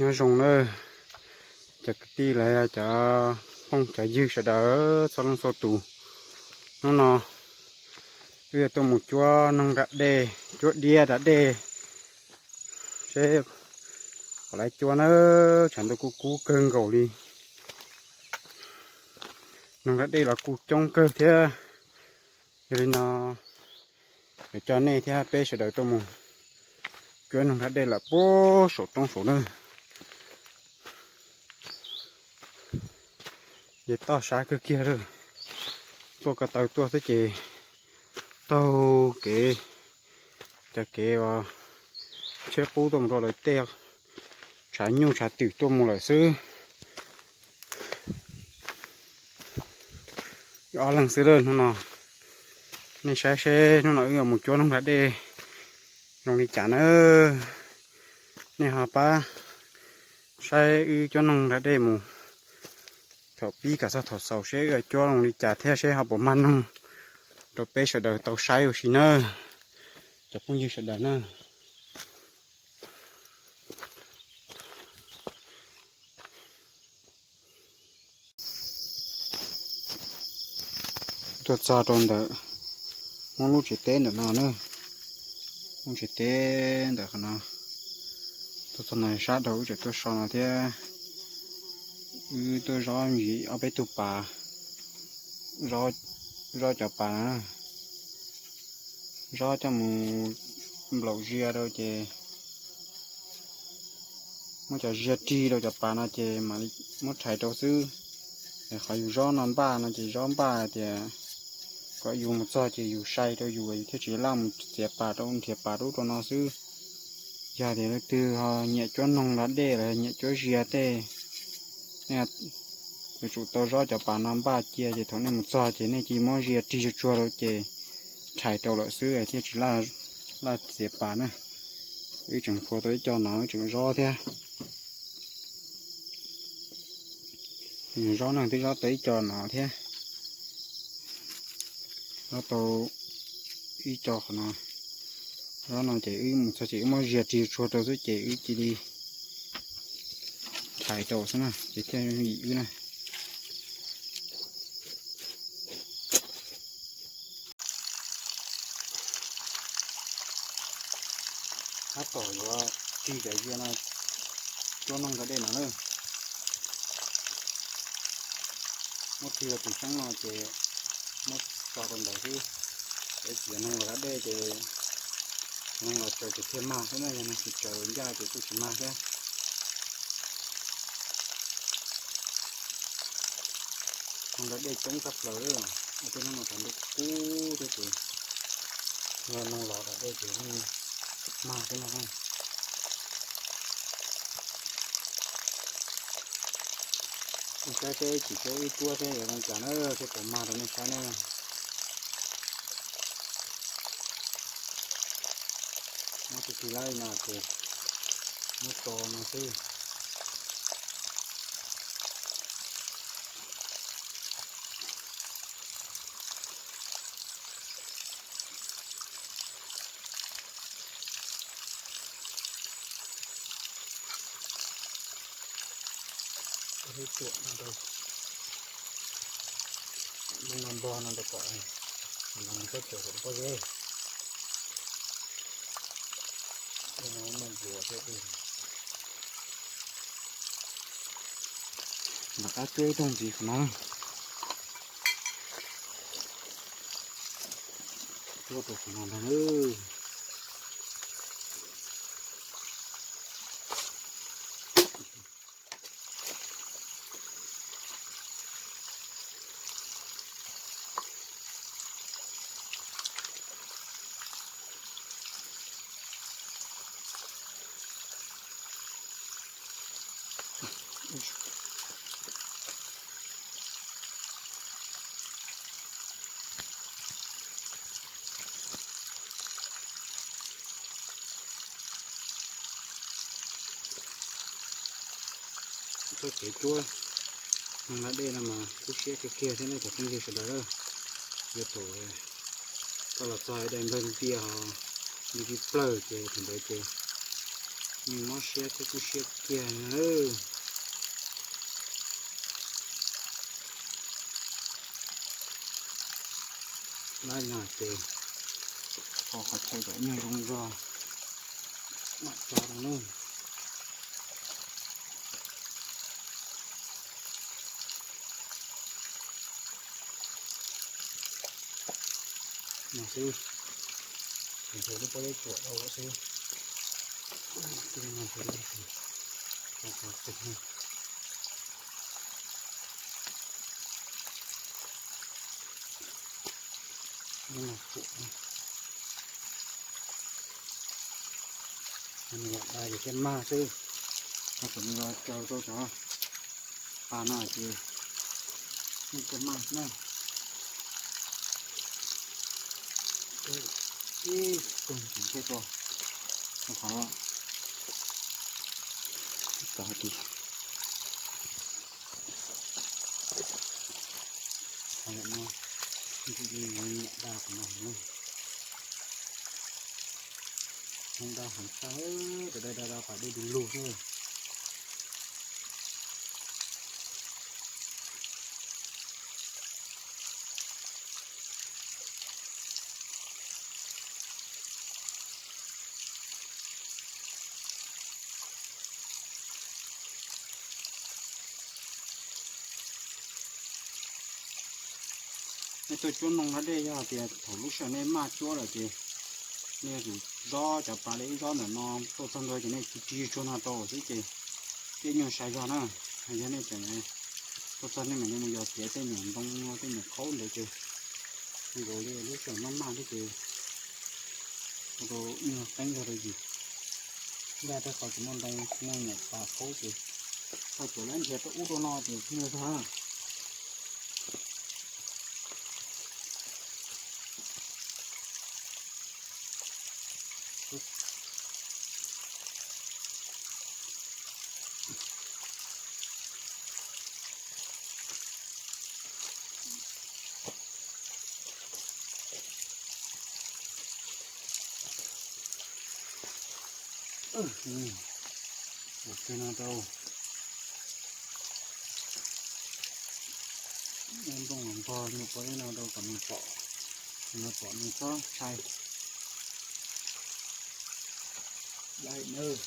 Nyob zoo nawb cov kwv tij los yog cov phooj cov ywg sawv daws txhua leej txhua tus. Hnub no wb yuav tuaj mus cuab noog da dej, cuab diab da dej seb puas laiv cuab nawb. Tshav ntuj kub kub kawg nkaus li. Noog da dej los kuj coob kawg thiab. Yog li no yuav coj nej thiab peb sawv daws tuaj mus cuab noog da dej lawm puag saum roob saud nawb. Ces toj sab kawg kiag lawm. Tuaj ko taw tuaj xwb ces taug kev, cov kev uas tsheb qub tuaj mus rau lawv tej tshav nyuj tshav twm tuaj mus lawm xwb. Ob leeg xwb lawm hnub no. Nej saib seb hnub no wb yuav mus cuab noog da dej zoo li cas nawb. Nej ho pab saib wb cuab noog da dej mus thaum pib kom txog thaum xaus seb wb yuav cuab zoo li cas thiab seb ho puas mag noog rau peb sawv daws tau saib ua si nawb cov phooj ywg sawv daws na. Tuaj txog rau ntawm Hmoob lub tsev teb ntawm no na, Hmoob tsev teb ntawm qhov no. Tuaj txog no sab rau wb tseem tuaj so no thiab. Wb tuaj zob ntsis ob peb tug pas, zob cov pas no, zob coj mus nplaum zia rau ces muab cov zia rig rau cov pas no ces mam li muab rhais rau xwb. Es qhov yus zob no npaj no ces zob npaj tias kom yus mus txog ces yus sai rau yus, yus thiaj tsis laj mus txiav pas rau nrhiav pas rub rau no xwb. Yog tias leej twg ho nyiam cuab noog da dej los nyiam cuab zia tej, nej yuav tsum tau zob cov pas no npaj cia ces thaum nej mus txog ces nej cia muab zia rig tsuag tsuag rau ces rhais rau lawm xwb thiaj tsis laj txiav pas na. Wb tseem phua tau ib co no wb tseem zob thiab. Zob no twb zob tau ib co no thiab. Zob tau ib co qhov no. Zob no ces wb mus txog ces wb muab zia rig tsuag rau xwb ces wb cia li rhais rau xwb na ces thiaj yim wb na. Tab tom yuav rig cov zia no cuab noog da dej no na. Muab rig rau tus xyoob no ces muab tso rau ntawd xwb. Es txiav noog los da dej ces noog los tsaws ces thiaj mag xwb na, yog noog tsis tsaws ncaj ces kuj tsis mag thiab. Noog da dej coob tshaj plaws, ua tej hnub no tshav ntuj kub thiab ces yog noog los da dej ces mag xwb no. Nej saib seb tsis cuab wb cuab seb yuav zoo cas na, seb puas mag rau nej saib na. Muab tig tig laib no ces muab tso no xwb. Ib tsuam no rau, no npog no rau kom, no khaub caws kom pob zeb. Muaj npua thiab. Nram qab cuab ib rooj ntxiv qhov no. Cuab rau qhov no ntag. Txoj kev cuab noog da dej no mas kub siab kiag kiag thiab nej cov phooj ywg sawv daws. Yog thaum koj los txog daim npawg ntiag ho nti plawg ces thaum ntawd ces Nws mob siab thiab kuj siab kiag nawb. Lab no ces qhov qhov chaw kom nyuag zoo zog mam tso rau nawb. No xwb, tsuas nthuav lub pob zeb tsuam rau xwb. Tej no ces tso qhov twg no. Nws lam dai ces thiaj mag xwb. Thaum nws los caw rau cov pas no ces yeej thiaj mag na. Ib koog tsis ntshe tua rau qhov tod ces. Qhov no ntshe li nws nyiam dai qhov no na. Hoob dab heev tshaj, cov dab dab dab pas dej du lug xwb. Nej tuaj cuab noog hab dej yog tias thaum lub sij hawm nej maj cuab lawm ces nej yuav tsum dob cov pas li ib dob ntawm no tuaj txog ntua ces nej tig tsuag no rau xwb ces tej nyuag sai zog na. Yog nej tseem tuaj txog nej mam li mus yos txiav tej nyuag ntoo tej nyuag khaub ntawd ces zoo li lub sij hawm maj maj thiab ces ua rau nyuag qeeb zog rau yus. Ncaj tej qhov tsis muaj ntoo tsis muaj nyuam pas khaub ces txog tsuam lawv nrhiav rau ub rau no ces nyuaj zog. Ua kiag no rau, nplooj los npog nyuam qhuav li no rau kom nws pom, kom nws pom nws txhob ntshai. Dai nawb.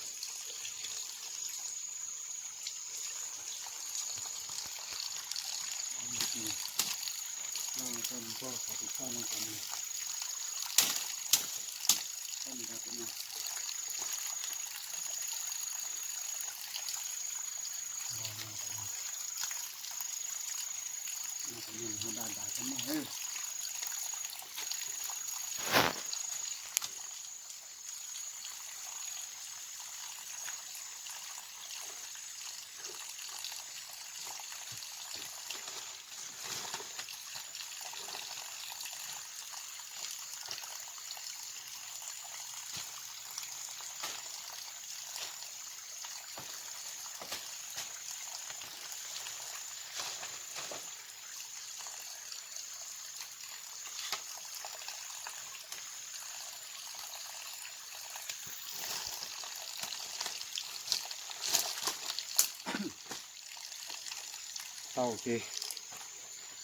Tau ces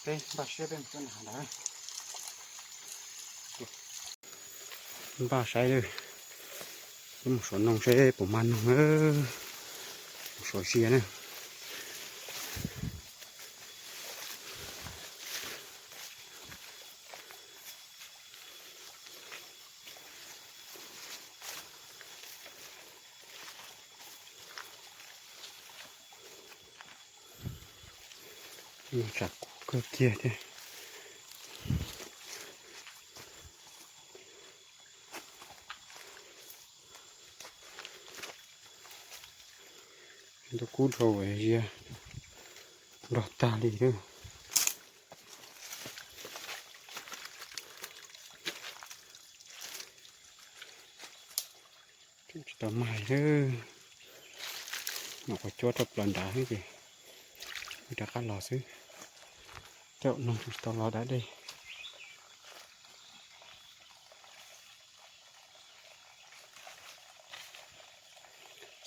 peb npaj siab peb mus cuab nas ntawd. Npaj saib, mus suav noog seb puas mag noog, mus suav sia na. Tsam kub kawg kiag thiab. Ntuj kub dhau zias nrog tag li lawm. Tsis tau mag li, nyuam qhuav cuab rau plaws nrad xwb ces wb rov qab los xwb. Coj noog tsis tau los da dej.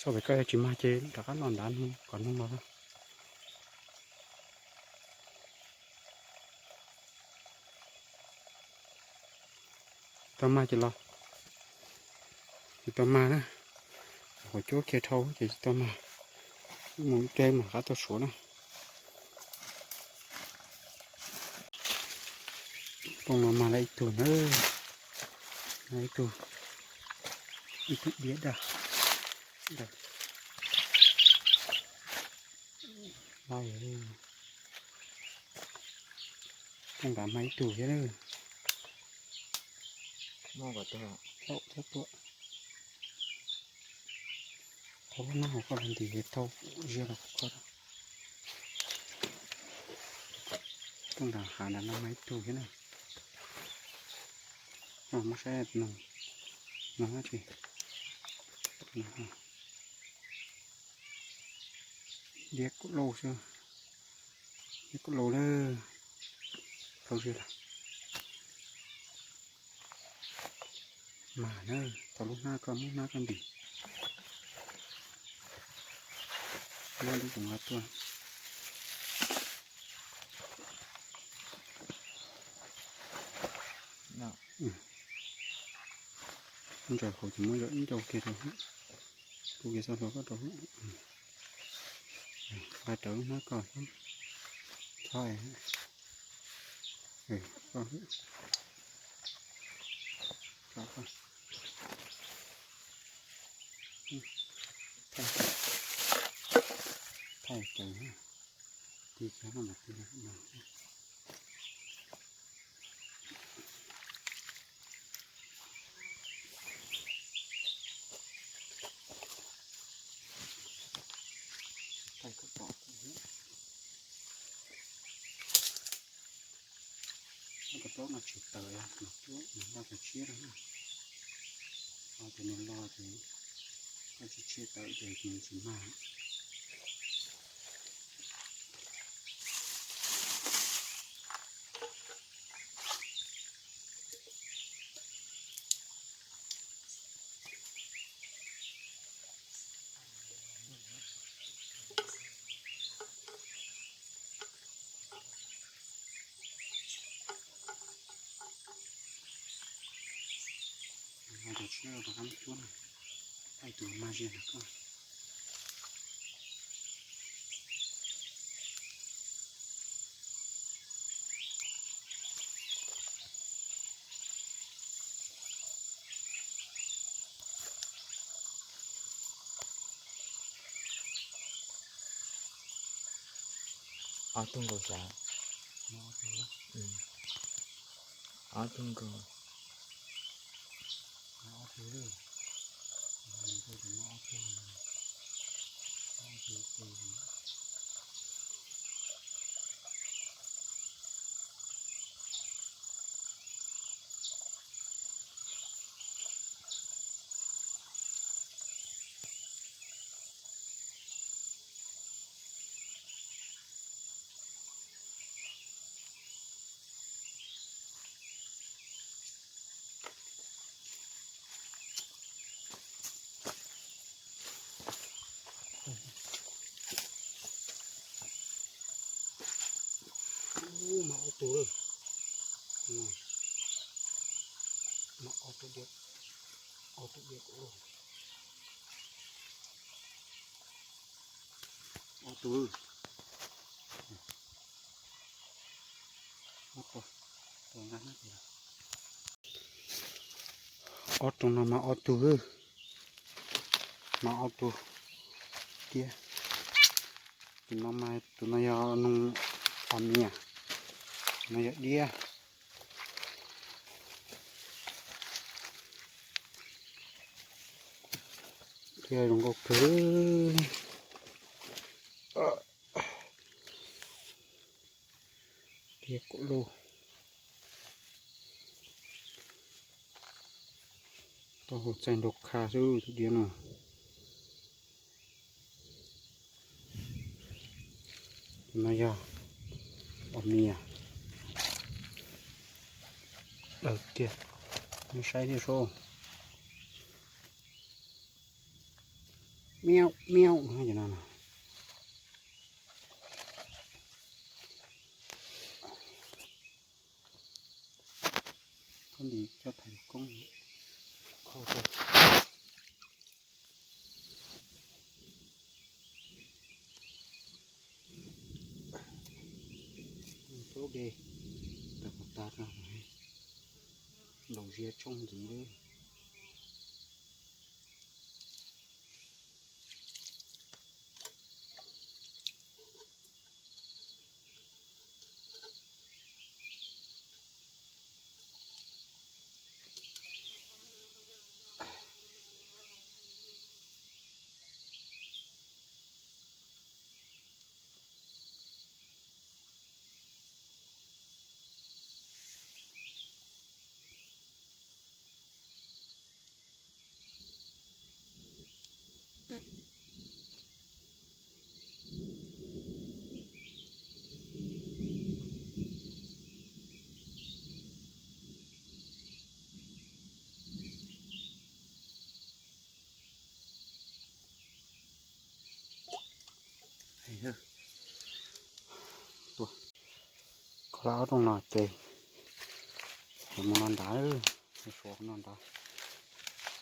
Txhob pem koj, yog tsis mag ces rov qab los nrad no kom nug los. Tsis tau mag ces los, tsis tau mag na. Hauv cuab kiag dhau ces tsis tau mag. Mus ib pliag mam rov qab tuaj suav na. Poob no mag lawm ib tug na, ib tug, ib tug diab daj. Poob nrad mag ib tug thiab na. Thaum lub hnab hauv koj los ntim ces tau ziab los kuv koj. Poob nrad hav nrad no mag ib tug thiab na. Muab saib no, no dab tsi? Diab kuj lauj xwb, diab kuj lauj lawm. Tau ziab lawm. Mas na, tau lub hnab koj, muab hnab koj ntim. Muab lub kuv nqa tuaj. Ntsaws hauv ces muab yog ib ncau kiag rau, tu kiag txoj hlua koj rau. Nqa rawv lub hnab koj, txhob, koj, thaij, thaij rawv, tig kiag no mas tig no. Thaij koj pom, koj plaub no tsis tawm, mas cuab nws loj kawg tshiab lawm. Ua ces nws loj ces koj tsis tshiab tawm ces nws tsis mag. Tus tshiab rov qab cuab na, thaij tus mag ziag ntawm koj. Ob tug nkaus xav. Ob tug nkaus. Ub, mas ob tug lawm. Mas ob tug diab, ob tug diab kuj lauj. Ob tug. Ob tug no mas ob tug, mas ob tug diab. Tus no mas tus no yog noog os mias, tus no yog diab. Diab zoo nkauj kawg. Diab kuj lauj. Taub hau txaij nraug kha xwb tus diab no. Tus no yog os mias. Daws kiag, neb saib thiab sub. Miau miau no ces no. Koj li coj thaiv koob kho rau. Plaub de tawm qhov tas no, ntaus zia tshooj ntxiv lawm. Kho lawm ob rooj no ces mus no nrad, suav no nrad.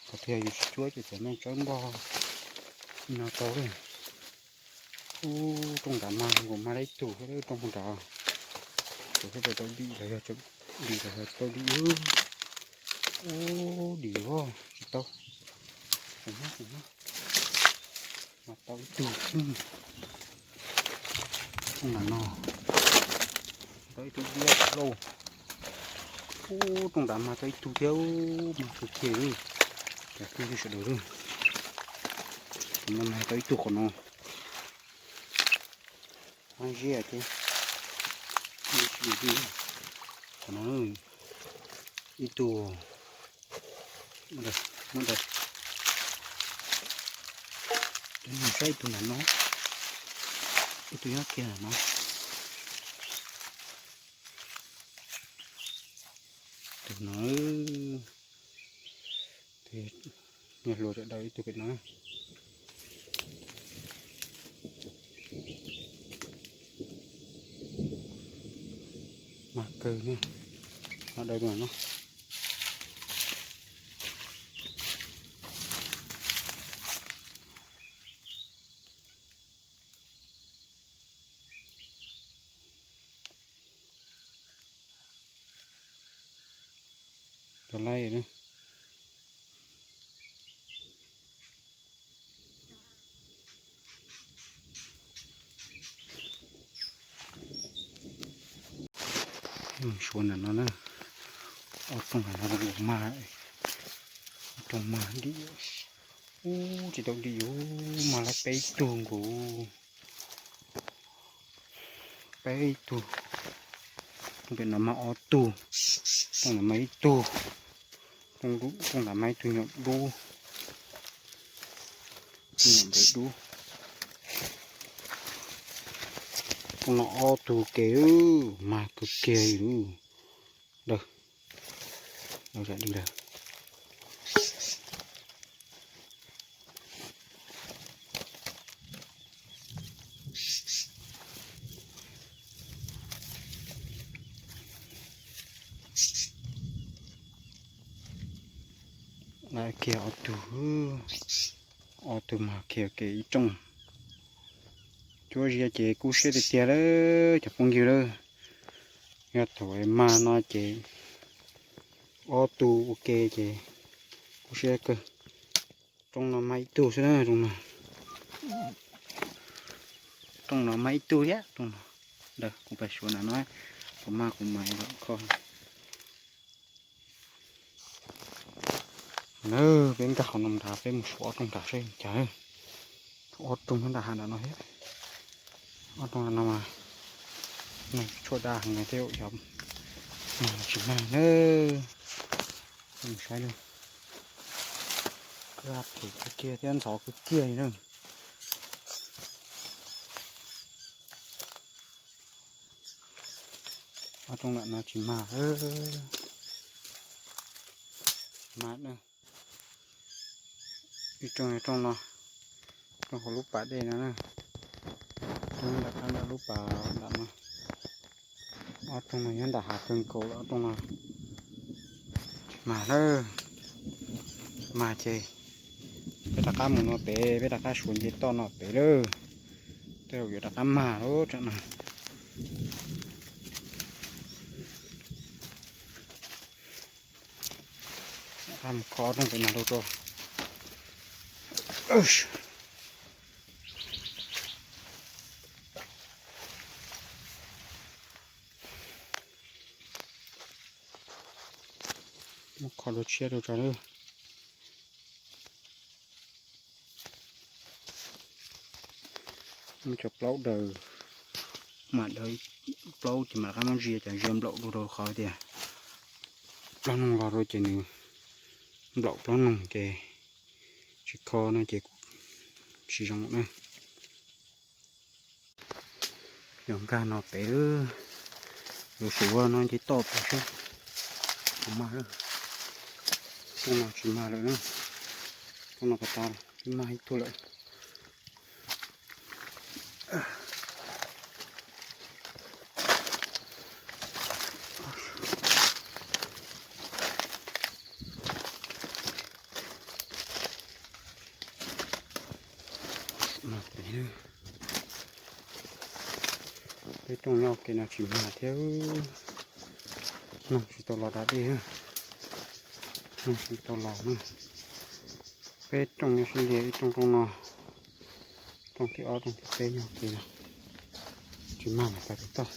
Qhov twg yus tsis cuab ces txawm meej tsawb npog no tau li. Ub, rooj nrad mas nkaus mas lawm ib tug thiab, rooj nrad. Tus thiab tau dim los yog, dim los yog tau dim. Ub, dim os, tsis tau. Mas tau ib tug xwb. Rooj nram no tau ib tug diab lauj. Ub, rooj nrad mas tau ib tug thiab, mas kawg kiag li. Cov phooj ywg sawv daws, no mas tau ib tug qhov no. Ab, ziab thiab. Qhov no ib tug. Saib ib tug nram no, ib tug nyob kiag nram no. Tus no, nyob hluas sawv daws, ib tug pem no. Mas kawg, no dawb no. Rov lawm. Suav ntawm no na, ob rooj ntawm no mas, rooj mas dim, ub, tsis tau dim, ub, mas lawm peb tug nkaus. Peb tug. Rooj pem no mas ob tug, rooj ntawd mas ib tug, rooj ntawd mas ib tug nyuam dub, tus nyuam ntawd dub. Rooj no ob tug ke, mas kawg kiag li. Dawb, dawb zam dib lawm. Lawm kiag ob tug, ob tug mas kiag ke ib rooj. Cuab ziab ces kub siab tiag tiag lawm cov phooj ywg lawm. Yog thaum mas no ces ob tug ua ke ces kub siab kawg. Rooj no mas ib tug xwb na, rooj no. Rooj no mas ib tug thiab, rooj no. Dawb, kuv pais suav nram no, kuv mas kuv mas kho. Na, peb nkag qhov no nrad, peb mus suav ob rooj nrad seb cas. Ob rooj nram hav nram no thiab. Ob rooj nram no mas tshuaj daj heev thiab, yog tsis mag na. Mus saib na. Daj phem kawg kiag thiab ntxhov kawg kiag li na. Ob rooj nram no tsis mag. Mag na. Ib rooj ib rooj no, Rooj hauv lub pas dej no na, nyob nram qab nram lub pas nram no. Ob rooj no nyob nram hav kawg nkaus lawm, ob rooj no tsis mag lawm. Mag ces peb rov qab mus no pem, peb rov qab suav nce toj no pem lawm. Tej zaum yuav rov qab mag lawm tsam no. Rov qab mus kho ob rooj pem no rau rau. Mus kho dua tshiab rau tso lawm. Muab cov plaub daws, mam daws plaub ces mam rov qab muab ntsia, cov ntsia nplaum dua rau qhov tias plaub noog los rau ces nws nplaum plaub noog ces tsis kho no ces kuj tsis zoo na. Yog nkag no pem lawm, yuav suav no ces toj pem seb puas mag lawm. Rooj no tsis mag lawm na, rooj no pas tas twb mag ib tug lawm. Peb rooj nyob ke no tsis mag thiab, noog tsis tau los da dej, noog tsis tau los na. Peb rooj nyob sib ntiag, ib rooj rooj no, rooj thib ob rooj thib peb nyob ke no, tsis mag mas tag tus toj.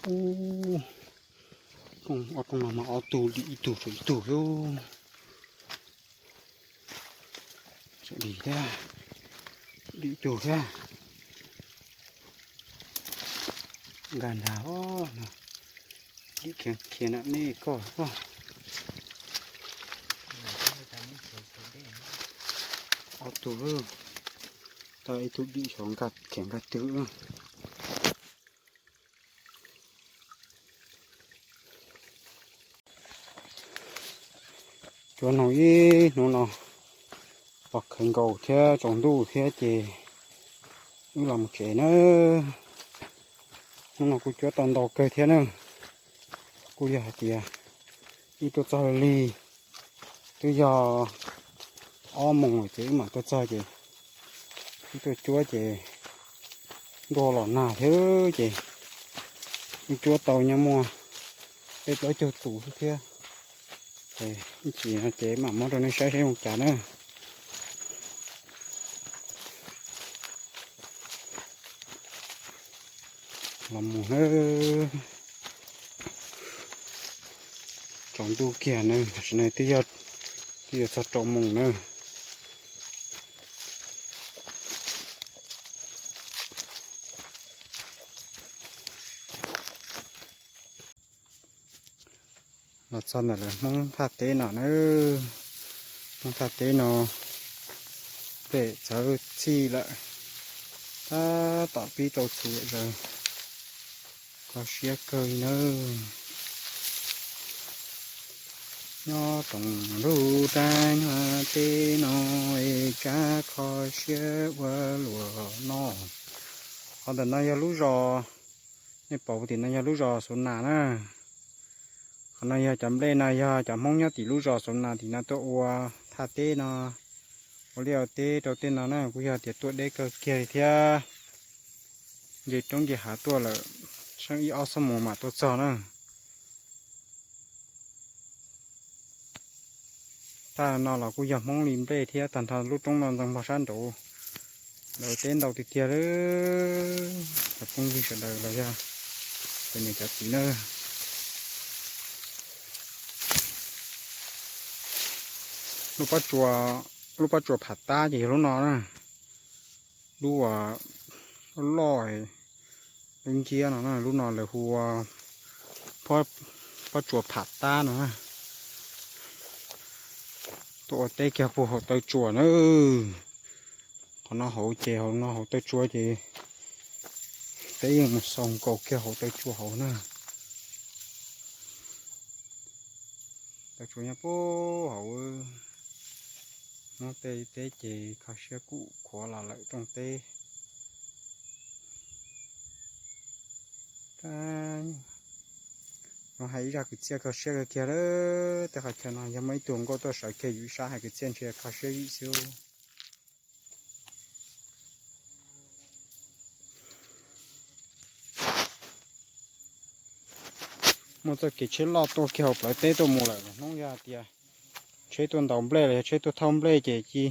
Ub, ob rooj no mas ob tug dim ib tug tshuav ib tug xwb. Tsam dim thiab, dim ib tug thiab. Nkag ntag os, dim khiav khiav na nej koj os. Ob tug, tau ib tug dim xyov nkag khiav nkag twg. Cuab noog ib hnub no pom khaws nkaus thiab tsaus ntuj thiab ces wb los mus tsev na. Hnub no kuj cuab tau ntau kawg thiab na. Kuj yog hais tias wb tuaj txog lig, twb yog ob moos lawm ces wb mam tuaj txog ces wb tuaj cuab ces ntuj los nag thiab ces wb cuab tau nyob muaj peb plaub caug tus xwb thiab. Ces ib chim no ces mam muab rau nej saib seb zoo cas na. Los mus na, tsaus ntuj kiag na, tam sim no twb yog, twb yuav txog rau moos na. Los txog ntawm lawv Hmoob thaj teb no na, Hmoob thaj teb no pem txawv txij lawm, tab tom pib rau txhuv lawm, kho siab kawg li nawb. Nyob roos lub rab nyuag teb no es kab kho siab ua luaj no. Qhov ntawm no yog lub zos, nej pom tim no yog lub zos Xuv Nas na. Qhov no yog cov nplej no yog cov Hmoob nyob tim lub zos Xuv Nas tim no tuaj ua thaj teb no, ua liaj ua teb rau tej no na, kuj yog tias tuaj deb kawg kiag li thiab. Nce roob nce hav tuaj lawm, seeb ib ob xuab moos mam tuaj txog na. Tag no los kuj yog Hmoob li nplej thiab, tag nrho lub roob no ntxeev npog sab nraud. Lawv teb ntau tiag tiag li, cov phooj ywg sawv daws los yog cov niam cov txiv na. Lub pob tsuas, lub pob tsuas Pham Tab ces yog lub no na, lub uas loj loj, lub nciab no na, lub no lawv hu ua pob tsuas Pham Tab no na. Tuaj ua teb kiag puag hauv taw tsua na. Qhov no hauv ces hauv no hauv taw tsua ces peb yeej mus xaus nkaus kiag hauv taw tsua hauv na. Tsuas yog puag hauv Hmoob tej teb ces kho siab kuj khuav los lawm rooj teb. Zoo hais ib zaj kwv txhiaj kho siab kawg kiag lawm. Tej qhov chaw no yog muaj ib tug nkauj tuaj sawv kiag yus ib sab hais kwv txhiaj ntshe kho siab vim xwb. Muaj txoj kev tsheb loj tuaj kiag hauv plawv teb tuaj mus lawm. Hnub yog tias tsheb tuaj ntaus nplej los yog tsheb tuaj thauj nplej ces cia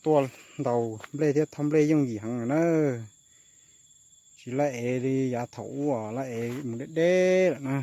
tuaj ntaus nplej thiab thauj nplej yooj yim heev lawm na. Tsis laj ev li yav thaum ub, laj ev mus deb deb lawm na.